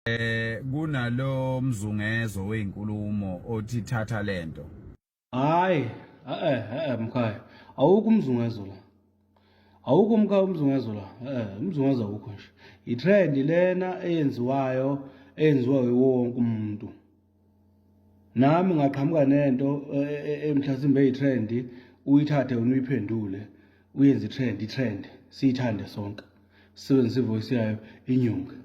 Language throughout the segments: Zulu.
Kunalo mzungezo wezinkulumo othi thatha lento. Hayi, eh eh mkhaya. Awukho umzungezo la. Awukho mkhaya umzungezo la. Eh, umzungezo awukho nje. I-trend lena eyenziwayo eyenziwa wonke umuntu. Nami ngaqhamuka nento emhlasimbe eyi-trend uyithathe wena uyiphendule uyenze i-trend i-trend siyithande sonke. Sisebenzise ivoice yayo inyuke.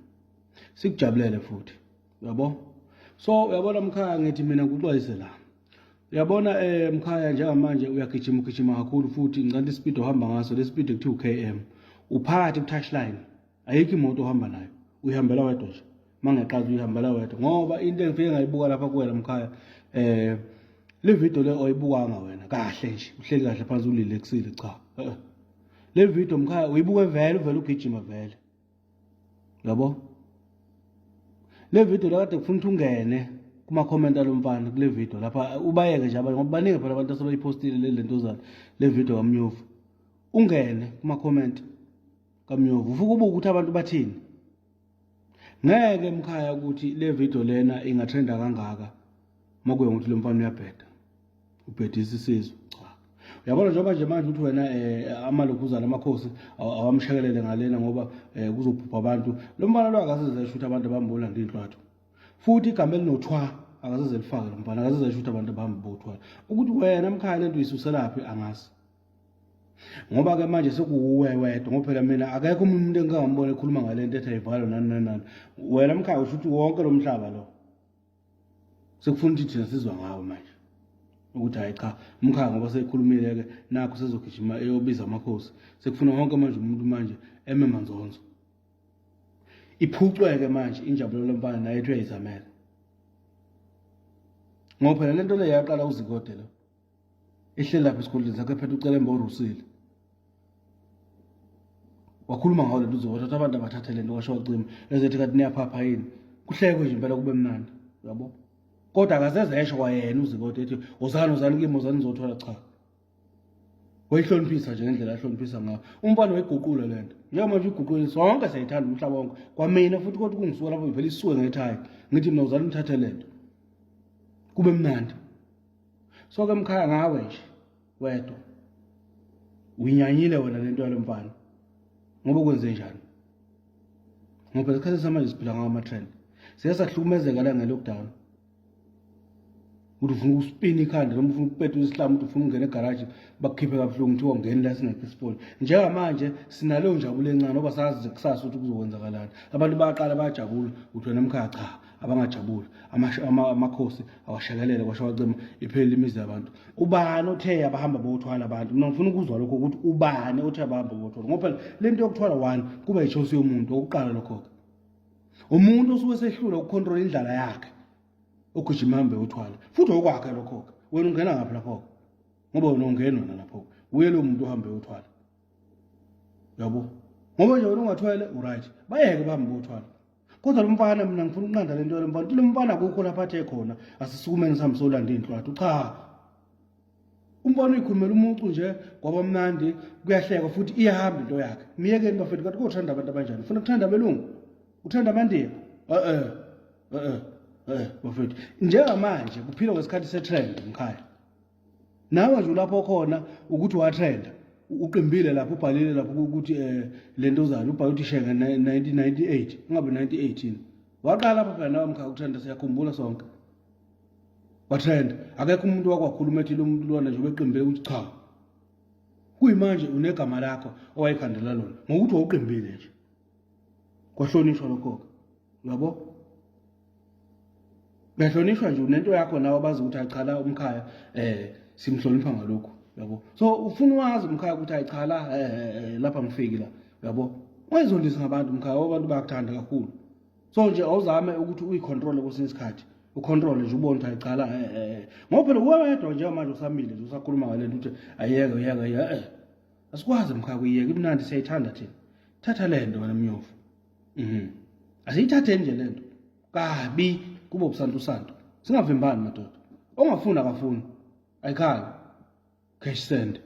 Sikujabulele futhi. Uyabo? So uyabona mkhaya ngithi mina ngikuxwayise la. Uyabona eh mkhaya njengamanje uyagijima ugijima kakhulu futhi ngicela ispeed ohamba ngaso le speed ekuthiwa uKM. Uphakathi ku touchline. Ayikho imoto ohamba nayo. Uyihambela wedwa nje. Mangeqazi uyihambela wedwa ngoba into engifike ngayibuka lapha kuwena mkhaya eh le video le oyibukanga wena kahle nje uhleli kahle phansi ulilexile cha. Eh. Le video mkhaya uyibuke vele uvele ugijima vele. Yabo? Le video la kade kufuna ukuthi ungene kuma comment alomfana kule video lapha ubayeke nje abanye ngoba baningi phela abantu asebayipostile le lentozana le video kaMnyovu. Ungene kuma comment kaMnyovu ufike ubuke ukuthi abantu bathini. Ngeke mkhaya ukuthi le video lena ingatrenda kangaka makuye ngokuthi lo mfana uyabheda. Ubhedisa isizwe. Cha. Uyabona njengoba nje manje uthi wena eh amalokhuzana amakhosi awamshekelele ngalena ngoba eh kuzophupha abantu. Lo mfana lo akaseze esho ukuthi abantu abambona ndinhlwathu. Futhi igama elinothwa akaseze lifake lo mfana akaseze esho ukuthi abantu abahamba bothwala. Ukuthi wena mkhaya lento uyisuselaphi angazi. Ngoba ke manje sekuwuwe wedwa ngoba phela mina akekho umuntu engingambona ekhuluma ngalento ethi ayivalwe nani nani nani. Wena mkhaya usho ukuthi wonke lo mhlaba lo. Sekufuna ukuthi thina sizwa ngawe manje ukuthi hayi cha umkhaya ngoba sekhulumile ke nakho sezogijima eyobiza amakhosi sekufuna wonke manje umuntu manje eme manzonzo iphucweke manje injabulo lomfana naye ethi uyayizamela ngoba phela lento le yaqala uzikode lo ehleli lapha esikhundleni sakhe ephethe ucelemba orusile wakhuluma ngawo lento uzothatha abantu abathathe lento kwasho wacima ezethi kanti niyaphapha yini kuhlekwe nje impela kube mnandi uyabo kodwa akazeze esho kwayena uzikode ethi ozani ozani kimi ozani nizothola cha wayihloniphisa nje ngendlela ahloniphisa ngayo umfana wayiguqula le nto njengoba manje uyiguqule sonke siyayithanda umhlaba wonke kwamina futhi kodwa kungisuka lapho ngivele isuke ngethayi ngithi mina uzani ngithathe le nto kube mnandi so ke mkhaya ngawe nje wedwa uyinyanyile wena lento yalo mfana ngoba kwenze njani ngoba isikhathi samanje siphila ngawo ama-trend siye sahlukumezeka la nge-lockdown ukuthi ufuna ukuspina ikhanda noma ufuna ukupetula isihlamu ukuthi ufuna ukungena egaraji bakukhiphe kabuhlungu kuthiwa ungeni la singekho isipoli njengamanje sinaleyo njabulo encane ngoba sazi kusasa ukuthi kuzokwenzakalani abantu bayaqala bayajabula ukuthi wena mkhaya cha abangajabuli amakhosi awashekelele kwasho wacima iphelile imizi yabantu ubani othe abahamba bothwala abantu mina ngifuna ukuzwa lokho ukuthi ubani othe abahamba bothwala ngoba phela le nto yokuthwala one kuba yichoice yomuntu okuqala lokho-ke umuntu osuke sehlula ukukhontrola indlala yakhe ogijima hambe uthwala futhi okwakhe lokho-ke wena ungena ngaphi lapho-ke ngoba wena ungeni wena lapho-ke uye lowo muntu ohambe uthwala yabo ngoba nje wena ungathwele uright bayeke bahambe bothwala kodwa lo mfana mina ngifuna ukunqanda le nto yalo mfana lo mfana akukho lapha athe khona asisukumeni sihambe solanda iy'nhlwathi cha umfana uyikhulumela umucu nje kwaba mnandi kuyahlekwa futhi iyahamba into yakhe miyekeni bafethu kanti kothanda abantu abanjani ufuna kuthanda abelungu uthanda amandiya e-e e-e e-e bafethu njengamanje kuphilwa ngesikhathi se-trend mkhaya nawe nje ulapho khona ukuthi watrenda uqimbile lapho ubhalile lapho ukuthi eh lento zalo ubhale ukuthi shenge 1998 ungabe 1918 waqala lapho phela nawe mkhaya ukutrenda siyakhumbula sonke watrenda akekho umuntu wakwakhuluma ethi lo muntu lona nje ubeqimbile ukuthi cha kuyimanje unegama lakho owayikhandela lona ngokuthi wawuqimbile nje kwahlonishwa lokho-ke uyabo uyahlonishwa nje unento yakho nawe abazi ukuthi acha la umkhaya eh simhlonipha ngalokhu yabo so ufuna wazi umkhaya ukuthi ayicha la eh, eh, eh, lapha ngifiki la yabo ungayizondisi ngabantu umkhaya abantu bayakuthanda kakhulu so nje awuzame ukuthi uyicontrol kwesinye isikhathi ucontrol nje ubone ukuthi ayicha la eh, eh. ngoba phela uwe wedwa nje manje usamile nje usakhuluma ngale nto ukuthi ayeke uyeke eh asikwazi mkhaya kuyiyeka imnandi siyayithanda thina thatha le nto wena mnyovu mhm asiyithatheni nje le nto kabi kube ubusantu santu singavimbani madoda ongafuni akafuni ayikhali cash send.